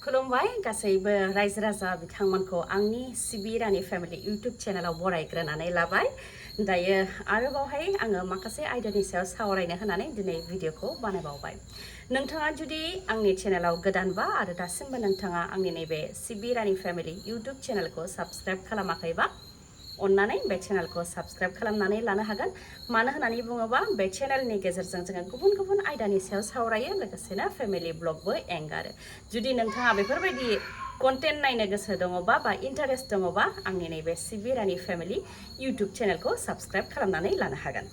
खुलुमबाय गासैबो रायजो राजा बिथांमोनखौ आंनि सिबिरानि फेमिलि इउट्युब चेनेलाव बरायग्रोनानै लाबाय। दायो आरोबावहाय आङो माखासे आयदानि सायाव सावरायनो होनानै दिनै भिडिअखौ बानायबावबाय। नोंथाङा जुदि आंनि चेनेलाव गोदानबा आरो दासिमबो नोंथाङा आंनि नैबे सिबिरानि फेमिलि इउट्युब चेनेलखौ साबस्क्राइब खालामाखैबा अन्नानै बे चेनेलखौ साबस्क्राइब खालामनानै लानो हागोन। मानो होननानै बुङोबा बे चेनेलनि गेजेरजों जोङो गुबुन गुबुन आयदानि सायाव सावरायो, लोगोसेनो फेमिलि ब्लगबो एंगारो। जुदि नोंथाङा बेफोरबायदि कन्टेन्ट नायनो गोसो दङबा बा इन्टारेस्ट दङबा आंनि नैबे सिबिरानि फेमिलि इउट्युब चेनेलखौ साबस्क्राइब खालामनानै लानो हागोन।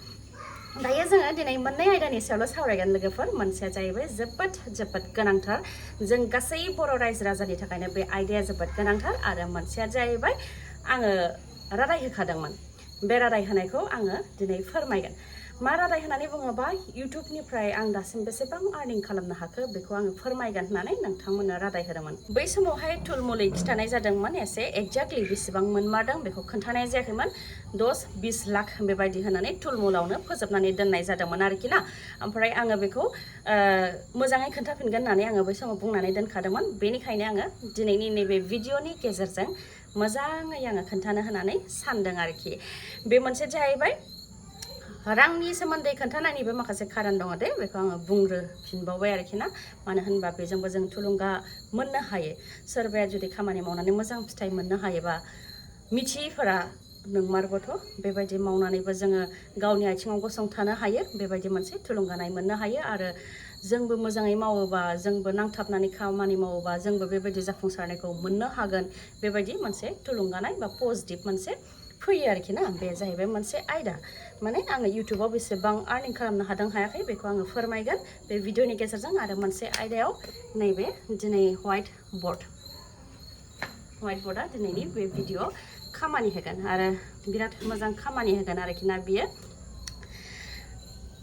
दायो जोङो दिनै मोननै आयदानि सायावल' सावरायगोन लोगोफोर। मोनसेया जाहैबाय जोबोद गोनांथार, जों गासै बर' रायजो राजानि थाखायनो बे आयदाया जोबोद गोनांथार। आरो मोनसेया जाहैबाय आङो रादाय होखादोंमोन, बे रादाय होनायखौ आङो दिनै फोरमायगोन। मा रादाय होननानै बुङोबा इउट्युबनिफ्राय आं दासिम बेसेबां आर्निं खालामनो हाखो बेखौ आङो फोरमायगोन होननानै नोंथांमोननो रादाय होदोंमोन। बै समावहाय थुलमुलै खिथानाय जादोंमोन, एसे एक्जेक्टलि बेसेबां मोनमारदों बेखौ खोन्थानाय जायाखैमोन। 10-20 लाख बेबायदि होनानै थुलमुलावनो फोजोबनानै दोननाय जादोंमोन आरोखि ना। ओमफ्राय आङो बेखौ मोजाङै खोन्थाफिनगोन होननानै आङो बै समाव बुंनानै दोनखादोंमोन। बेनिखायनो आङो दिनैनि नैबे भिडिअनि गेजेरजों मोजाङै आङो खोन्थानो होननानै सानदों आरोखि। बे मोनसे जाहैबाय रांनि सोमोन्दै खोन्थानायनिबो माखासे खारन दङ दे, बेखौ आङो बुंग्रोफिनबावबाय आरोखि ना। मानो होनबा बेजोंबो जों थुलुंगा मोननो हायो। सोरबाया जुदि खामानि मावनानै मोजां फिथाइ मोननो हायोबा, मिथियैफोरा नोंमारगौथ' बेबायदि मावनानैबो जोङो गावनि आथिङाव गसंथानो हायो, बेबायदि मोनसे थुलुंगानाय मोननो हायो। आरो जोंबो मोजाङै मावोबा, जोंबो नांथाबनानै खामानि मावोबा जोंबो बेबायदि जाफुंसारनायखौ मोननो हागोन, बेबायदि मोनसे थुलुंगानाय बा पजिटिभ मोनसे फैयो आरोखि ना। बे जाहैबाय मोनसे आयदा। माने आङो इउट्युबाव बेसेबां आर्निं खालामनो हादों हायाखै बेखौ आङो फोरमायगोन बे भिडिअनि गेजेरजों। आरो मोनसे आयदायाव नैबे दिनै व्हाइट बर्डआ दिनैनि बे भिडिअ खामानि होगोन आरो बिराद मोजां खामानि होगोन आरोखि ना बियो।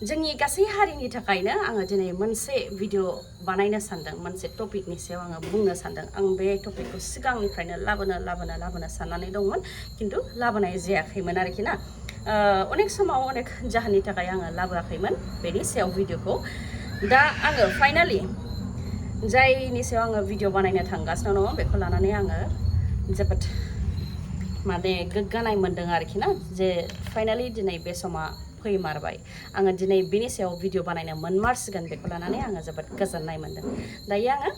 जोंनि गासै हारिनि थाखायनो आङो दिनै मोनसे भिडिअ बानायनो सानदों, मोनसे टपिकनि सायाव आङो बुंनो सानदों। आं बे टपिकखौ सिगांनिफ्रायनो लाबोनो साननानै दंमोन, खिन्थु लाबोनाय जायाखैमोन आरोखि ना। अनेक समाव अनेक जाहोननि थाखाय आङो लाबोआखैमोन बेनि सायाव भिडिअखौ। दा आङो फाइनालि जायनि सायाव आङो भिडिअ बानायनो थांगासिनो दङ बेखौ लानानै आङो जोबोद माने गोग्गानाय मोनदों आरोखि ना, जे फाइनालि दिनै बे समा फैमारबाय। आङो दिनै बेनि सायाव भिडिअ बानायनो मोनमारसिगोन, बेखौ लानानै आङो जोबोद गोजोननाय मोनदों। दायो आङो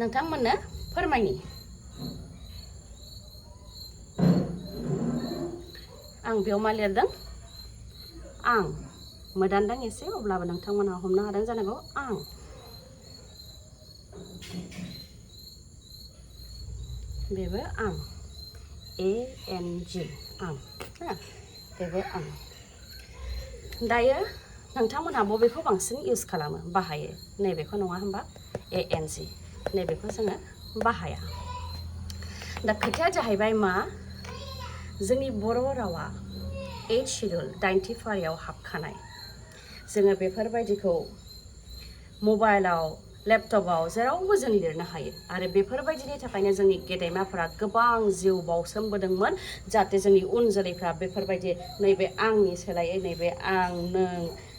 नोंथांमोननो फोरमायनि। आं बेयाव मा लिरदों, आं मोदानदों एसे, अब्लाबो नोंथांमोनहा हमनो हादों जानांगौ। आं बेबो आं, ANG आं, बेबो आं। दायो नोंथांमोनहा बबेखौ बांसिन इउज खालामो, बाहायो? नैबेखौ नङा होनबा, ANG, नैबेखौ जोङो बाहाया। दा खोथाया जाहैबाय मा, जोंनि बर' रावा 8 शिड्युल 9थि फारियाव हाबखानाय। जोङो बेफोरबायदिखौ मबाइलाव, लेपटपाव जेरावबो जों लिरनो हायो। आरो बेफोरबायदिनि थाखायनो जोंनि गेदेमाफोरा गोबां जिउ बावसोमबोदोंमोन, जाहाथे जोंनि उन जोलैफ्रा बेफोरबायदि नैबे आंनि सोलायै नैबे आं, नों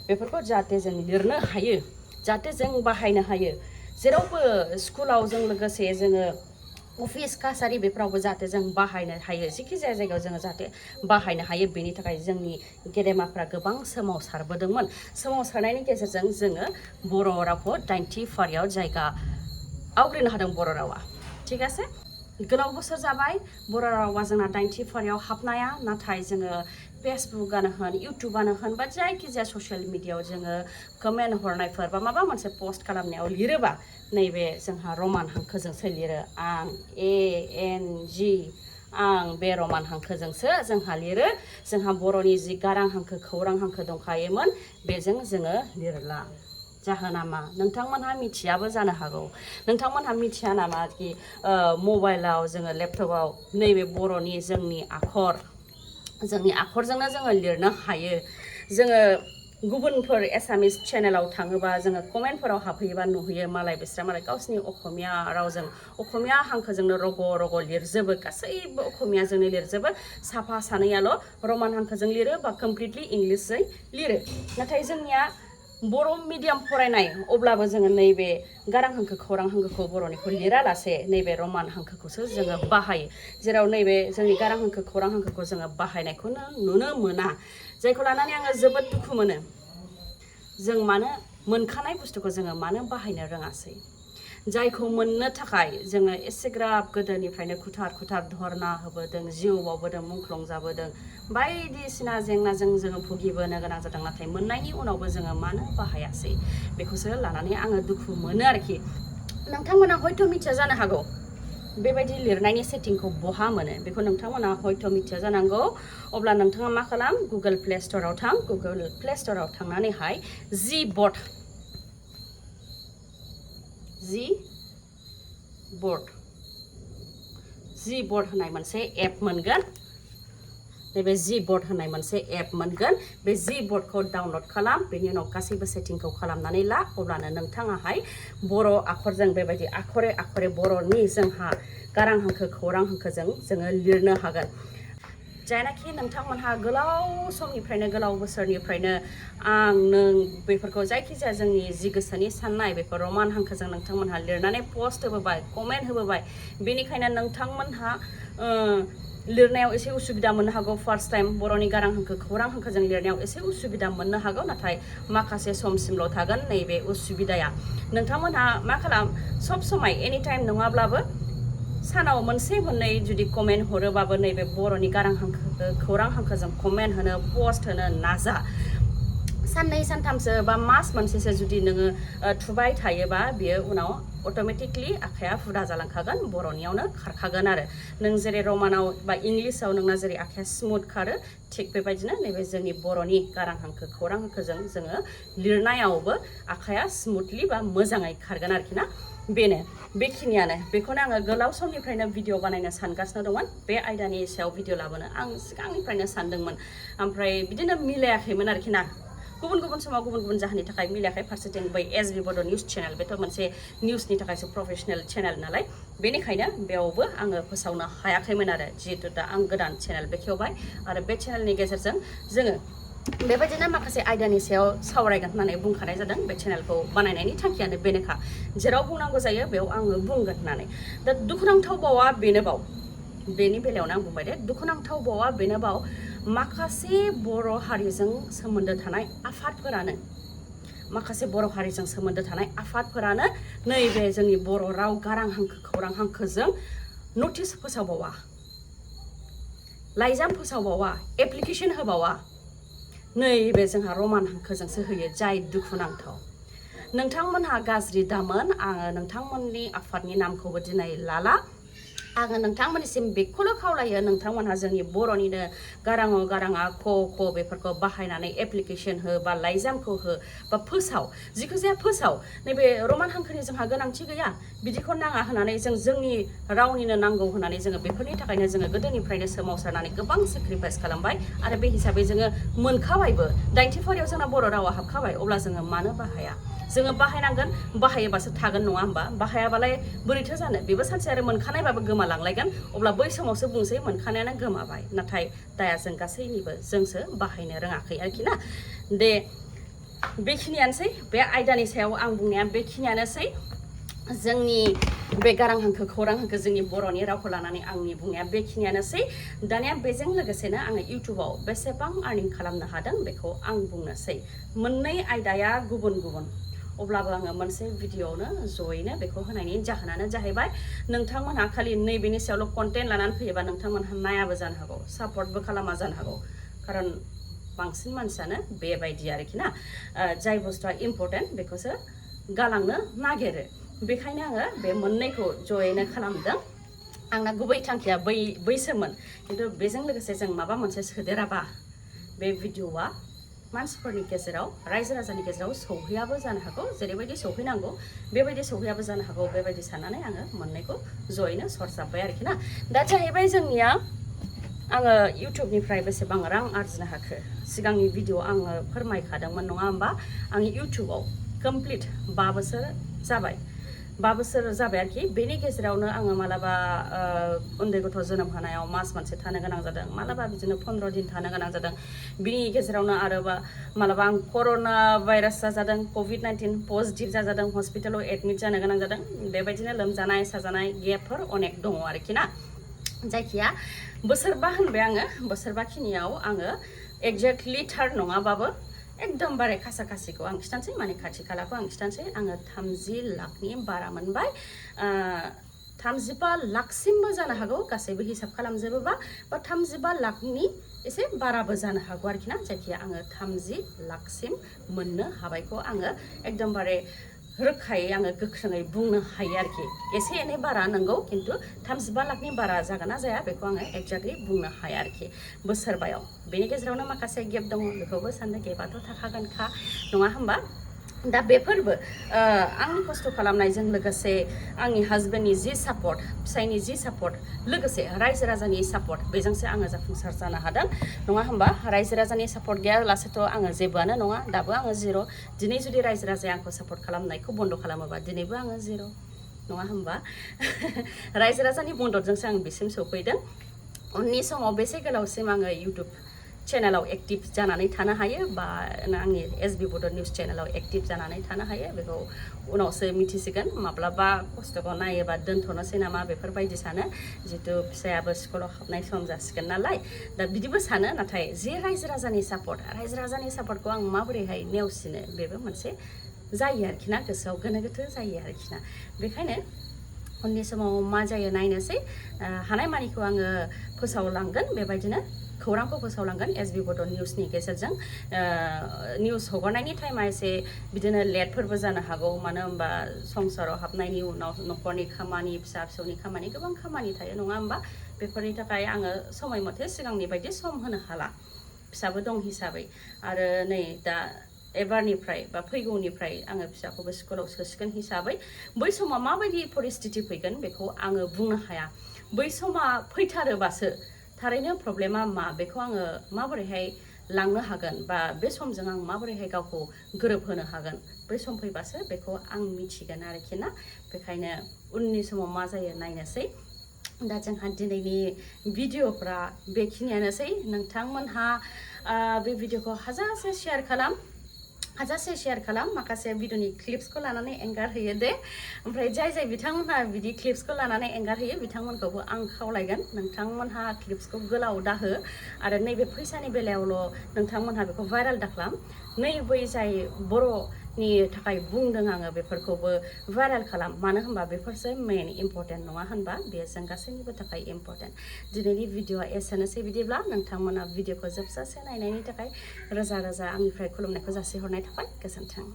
बेफोरखौ जाहाथे जों लिरनो हायो, जाहाथे जों बाहायनो हायो। जेरावबो स्कुलाव जों लोगोसे जोङो अफिस कासारि बेफोरावबो जाहाथे जों बाहायनो हायो, जेखि जाया जायगायाव जोङो जाहाथे बाहायनो हायो। बेनि थाखाय जोंनि गेदेमाफ्रा गोबां सोमावसारबोदोंमोन। सोमावसारनायनि गेजेरजों जोङो बर' रावखौ 9थि फारियाव जायगा आवग्रिनो हादों बर' रावा। थिग आसे, गोलाव बोसोर जाबाय बर' रावा जोंना 9थि फारियाव हाबनाया। नाथाय जोङो फेसबुकआनो होन, इउटुबानो होन, बा जायखिजाया ससियेल मिडियायाव जोङो कमेन्ट हरनायफोर बा माबा मोनसे पस्ट खालामनायाव लिरोबा नैबे जोंहा रमान हांखोजोंसो लिरो। आं, ANG, आं, बे रमान हांखोजोंसो जोंहा लिरो। जोंहा बर'नि जि गारां हांखो, खौरां हांखो दंखायोमोन, बेजों जोङो लिरला। जाहोना मा? नोंथांमोनहा मिथियाबो जानो हागौ। नोंथांमोनहा मिथिया नामा कि मबाइलाव जोङो, लेपटपाव नैबे बर'नि जोंनि आखरजोंनो जोङो लिरनो हायो। जोङो गुबुनफोर एसामिस चेनेलाव थाङोबा जोङो कमेन्टफोराव हाबहैयोबा नुहैयो, मालाय बिस्रा मालाय गावसिनि असमिया रावजों, असमिया हांखोजोंनो रग' रग' लिरजोबो, गासैबो असमियाजोंनो लिरजोबो। साफा सानैयाल' रमान हांखोजों लिरो बा कमप्लिटलि इंलिसजों लिरो। नाथाय जोंनिया बर' मिडियाम फरायनाय अब्लाबो जोङो नैबे गारां हांखो खौरां हांखोखौ बर'निखौ लिरालासे नैबे रमान हांखोखौसो जोङो बाहायो जेराव नैबे जोंनि गारां हांखो खौरां हांखोखौ जोङो बाहायनायखौनो नुनो मोना जायखौ लानानै आङो जोबोद दुखु मोनो जों मानो मोनखानाय बुस्थुखौ जोङो मानो बाहायनो रोङासै जायखौ मोननो थाखाय जोङो एसेग्राब गोदोनिफ्रायनो खुथार धरना होबोदों जिउ बावबोदों मुंख्लं जाबोदों बायदिसिना जेंनाजों जोङो भुगिबोनो गोनां जादों नाथाय मोननायनि उनावबो जोङो मानो बाहायासै बेखौसो लानानै आङो दुखु मोनो आरोखि नोंथांमोना हयथ' मिथिया जानो हागौ बेबायदि लिरनायनि सेटिंखौ बहा मोनो बेखौ नोंथांमोना हयथ' मिथिया जानांगौ अब्ला नोंथाङा मा खालाम गुगोल प्ले स्ट'राव थां गुगोल प्ले स्ट'राव थांनानैहाय जि बर्ड होननाय मोनसे एप मोनगोन नैबे जि बर्ड होननाय मोनसे एप मोनगोन बे जि बर्डखौ डाउनलड खालाम बेनि उनाव गासैबो सेटिंखौ खालामनानै ला अब्लानो नोंथाङाहाय बर' आखरजों बेबायदि आखरे आखरे बर'नि जोंहा गारां हांखो खौरां हांखोजों जोङो लिरनो हागोन जायनाखि नोंथांमोनहा गोलाव समनिफ्रायनो गोलाव बोसोरनिफ्रायनो आं नों बेफोरखौ जायखिजाया जोंनि जि गोसोनि साननाय बेफोर रमान हांखोजों नोंथांमोनहा लिरनानै पस्ट होबोबाय कमेन्ट होबोबाय बेनिखायनो नोंथांमोनहा लिरनायाव एसे उसुबिदा मोननो हागौ फार्स्ट टाइम बर'नि गारां हांखो खौरां हांखोजों लिरनायाव एसे उसुबिदा मोननो हागौ नाथाय माखासे समसिमल' थागोन नैबे उसुबिदाया नोंथांमोनहा मा खालाम सब समाय एनि टाइम नङाब्लाबो सानाव मोनसे मोननै जुदि कमेन्ट हरोबाबो नैबे बर'नि गारां हांखो खौरां हांखोजों कमेन्ट होनो पस्ट होनो नाजा साननै सानथामसो बा मास मोनसेसो जुदि नोङो थुबाय थायोबा बियो उनाव अट'मेटिकलि आखाया हुदा जालांखागोन बर'नियावनो खारखागोन आरो नों जेरै रमानाव बा इंलिसाव नोंना जेरै आखाया स्मुथ खारो थिग बेबायदिनो नैबे जोंनि बर'नि गारां हांखो खौरां हांखोजों जोङो लिरनायावबो आखाया स्मुथलि बा मोजाङै खारगोन आरोखि ना बेखिनियानो बेखौनो आङो गोलाव समनिफ्रायनो भिडिअ बानायनो सानगासिनो दंमोन बे आयदानि सायाव भिडिअ लाबोनो आं सिगांनिफ्रायनो सानदोंमोन ओमफ्राय बिदिनो मिलायाखैमोन आरोखि ना गुबुन समाव गुबुन जाहोननि थाखाय मिलायाखै फारसेथिं बै एसबि बड' निउस चेनेल बेथ' मोनसे निउसनि थाखायसो प्रफेसनेल चेनेल नालाय बेनिखायनो बेयावबो आङो फोसावनो हायाखैमोन आरो जिहेतु दा आं गोदान चेनेल बेखेवबाय आरो बे चेनेलनि गेजेरजों जोङो बेबायदिनो माखासे आयदानि सायाव सावरायगोन होननानै बुंखानाय जादों बे चेनेलखौ बानायनायनि थांखियानो बेनोखा जेराव बुंनांगौ जायो बेयाव आङो बुंगोन होननानै दा दुखुनांथाव बावा बेनोबाव बेनि बेलायावनो आं बुंबाय दे दुखुनांथाव बावा बेनोबाव माखासे बर' हारिजों सोमोन्दो थानाय आफादफोरानो नैबे जोंनि बर' राव गारां हांखो खौरां हांखोजों नटिस फोसावबावा लाइजाम फोसावबावा एप्लिकेसन होबावा नैबे जोंहा रमान हांखोजोंसो होयो जाय दुखुनांथाव नोंथांमोनहा गाज्रि दामोन आङो नोंथांमोननि आफादनि नामखौबो दिनै लाला आङो नोंथांमोननिसिम बेखौल' खावलायो नोंथांमोनहा जोंनि बर'निनो गाराङा क बेफोरखौ बाहायनानै एप्लिकेसन हो बा लाइजामखौ हो बा फोसाव जिखु जाया फोसाव नैबे रमान हांखोनि जोंहा गोनांथि गैया बिदिखौ नाङा होननानै जोंनि रावनिनो नांगौ होननानै जोङो बेफोरनि थाखायनो जोङो गोदोनिफ्रायनो सोमावसारनानै गोबां सेक्रिफाइस खालामबाय आरो बे हिसाबै जोङो मोनखाबायबो 90 फारियाव जोंना बर' रावा हाबखाबाय अब्ला जोङो मानो बाहाया जोङो बाहायनांगोन बाहायोबासो थागोन नङा होमबा बाहायाबालाय बोरैथो जानो बेबो सानसे आरो मोनखानायबाबो गोमालांलायगोन अब्ला बै समावसो बुंसै मोनखानायानो गोमाबाय नाथाय दाया जों गासैनिबो जोंसो बाहायनो रोङाखै आरोखि ना दे बेखिनियानोसै बे आयदानि सायाव आं बुंनाया बेखिनियानोसै जोंनि बे गारां हांखो खौरां हांखो जोंनि बर'नि रावखौ लानानै आंनि बुंनाया बेखिनियानोसै दानिया बेजों लोगोसेनो आङो इउटुबाव बेसेबां आर्निं खालामनो हादों बेखौ आं बुंनोसै मोननै आयदाया गुबुन अब्लाबो आङो मोनसे भिडिअआवनो जयैनो बेखौ होनायनि जाहोनानो जाहैबाय नोंथांमोनहा खालि नैबेनि सायावल' कन्टेन्ट लानानै फैयोबा नोंथांमोनहा नायाबो जानो हागौ सापर्टबो खालामा जानो हागौ खारन बांसिन मानसियानो बेबायदि आरोखि ना जाय बुस्थुआ इम्परटेन्ट बेखौसो गालांनो नागिरो बेखायनो आङो बे मोननैखौ जयैनो खालामदों आंना गुबै थांखिया बैसोमोन खिन्थु बेजों लोगोसे जों माबा मोनसे सोदेराबा बे भिडिअआ मानसिफोरनि गेजेराव रायजो राजानि गेजेराव सौहैयाबो जानो हागौ जेरैबायदि सौहैनांगौ बेबायदि सौहैयाबो जानो हागौ बेबायदि साननानै आङो मोननैखौ जयैनो सरजाबबाय आरोखि ना दा जाहैबाय जोंनिया आङो इउटुबनिफ्राय बेसेबां रां आरजिनो हाखो सिगांनि भिडिअ आङो फोरमायखादोंमोन नङा होमबा आं इउटुबाव कमप्लिट 5 बोसोर जाबाय 5 बोसोर जाबाय आरोखि बेनि गेजेरावनो आङो मालाबा उन्दै गथ' जोनोम होनायाव मास मोनसे थानो गोनां जादों मालाबा बिदिनो 15 दिन थानो गोनां जादों बिनि गेजेरावनो आरोबा मालाबा आं कर'ना भाइरास जाजादों COVID-19 पजिटिभ जाजादों हस्पिटालाव एडमिट जानो गोनां जादों बेबायदिनो लोमजानाय साजानाय गेपफोर अनेक दङ आरोखि ना जायखिया बोसोरबा होनबाय आङो बोसोरबा खिनियाव आङो एक्जेक्टलि थार नङाबाबो एकदमबारे खासा खासिखौ आं खिथानोसै माने खाथि खालाखौ आं खिथानोसै आङो 30 लाखनि बारा मोनबाय 35 लाखसिमबो जानो हागौ गासैबो हिसाब खालामजोबोबा बा 35 लाखनि एसे बाराबो जानो हागौ आरोखि ना जायखिया आङो 30 लाखसिम मोननो हाबायखौ आङो एकदमबारे रोखायै आङो गोख्रोङै बुंनो हायो आरोखि एसे एनै बारा नंगौ खिन्थु 35 लाखनि बारा जागोन ना जाया बेखौ आङो एक्जेक्टलि बुंनो हाया आरोखि बोसोरबायाव बेनि गेजेरावनो माखासे गेप दङ बेखौबो साननो गेपआथ' थाखागोनखा नङा होमबा दा बेफोरबो आंनि खस्थ' खालामनायजों लोगोसे आंनि हाजबेन्डनि जि सापर्ट फिसायनि जि सापर्ट लोगोसे रायजो राजानि सापर्ट बेजोंसो आङो जाफुंसार जानो हादों नङा होमबा रायजो राजानि सापर्ट गैयालासेथ' आङो जेबोआनो नङा दाबो आङो जिर' दिनै जुदि रायजो राजाया आंखौ सापर्ट खालामनायखौ बन्द' खालामोबा दिनैबो आङो जिर' नङा होमबा रायजो राजानि मददजोंसो आं बिसिम सफैदों उननि समाव बेसे गोलावसिम आङो इउटुब चेनेलाव एक्टिभ जानानै थानो हायो बा आंनि SB बड' निउस चेनेलाव एक्टिभ जानानै थानो हायो बेखौ उनावसो मिथिसिगोन माब्लाबा खस्थ'खौ नायोबा दोनथ'नोसै नामा बेफोरबायदि सानो जितु फिसायाबो स्कुलाव हाबनाय सम जासिगोन नालाय दा बिदिबो सानो नाथाय जे रायजो राजानि सापर्टखौ आं माबोरैहाय नेवसिनो बेबो मोनसे जायो आरोखि ना गोसोआव गोनो गोथो जायो आरोखि ना बेखायनो उननि समाव मा जायो नायनोसै हानायमानिखौ आङो फोसावलांगोन बेबायदिनो खौरांखौ फोसावलांगोन SB बड' निउसनि गेजेरजों निउस हगारनायनि टाइमा एसे बिदिनो लेटफोरबो जानो हागौ मानो होनबा संसाराव हाबनायनि उनाव न'खरनि खामानि फिसा फिसौनि खामानि गोबां खामानि थायो नङा होमबा बेफोरनि थाखाय आङो समय मथे सिगांनि बायदि सम होनो हाला फिसाबो दं हिसाबै आरो नै दा एबारनिफ्राय बा फैगौनिफ्राय आङो फिसाखौबो स्कुलाव सोसिगोन हिसाबै बै समा माबायदि परिस्थिति फैगोन बेखौ आङो बुंनो हाया बै समा फैथारोबासो थारैनो प्रब्लेमा मा बेखौ आङो माबोरैहाय लांनो हागोन बा बे समजों आं माबोरैहाय गावखौ गोरोबहोनो हागोन बै सम फैबासो बेखौ आं मिथिगोन आरोखि ना बेखायनो उननि समाव मा जायो नायनोसै दा जोंहा दिनैनि भिडिअफ्रा बेखिनियानोसै नोंथांमोनहा बे भिडिअखौ हाजासे शेयार खालाम माखासे भिडिअनि क्लिप्सखौ लानानै एंगार होयो दे ओमफ्राय जाय बिथांमोनहा बिदि क्लिप्सखौ लानानै एंगार होयो बिथांमोनखौबो आं खावलायगोन नोंथांमोनहा क्लिप्सखौ गोलाव दाहो आरो नैबे फैसानि बेलायावल' नोंथांमोनहा बेखौ भाइरेल दाखालाम नै बै जाय बर'नि थाखाय बुंदों आङो बेफोरखौबो भाइरेल खालाम मानो होनबा बेफोरसो मेन इम्परटेन्ट नङा होनबा बेयो जों गासैनिबो थाखाय इम्परटेन्ट दिनैनि भिडिअआ एसेनोसै बिदिब्ला नोंथांमोना भिडिअखौ जोबजासे नायनायनि थाखाय रोजा रोजा आंनिफ्राय खुलुमनायखौ जासिहरनाय थाबाय गोजोन्थों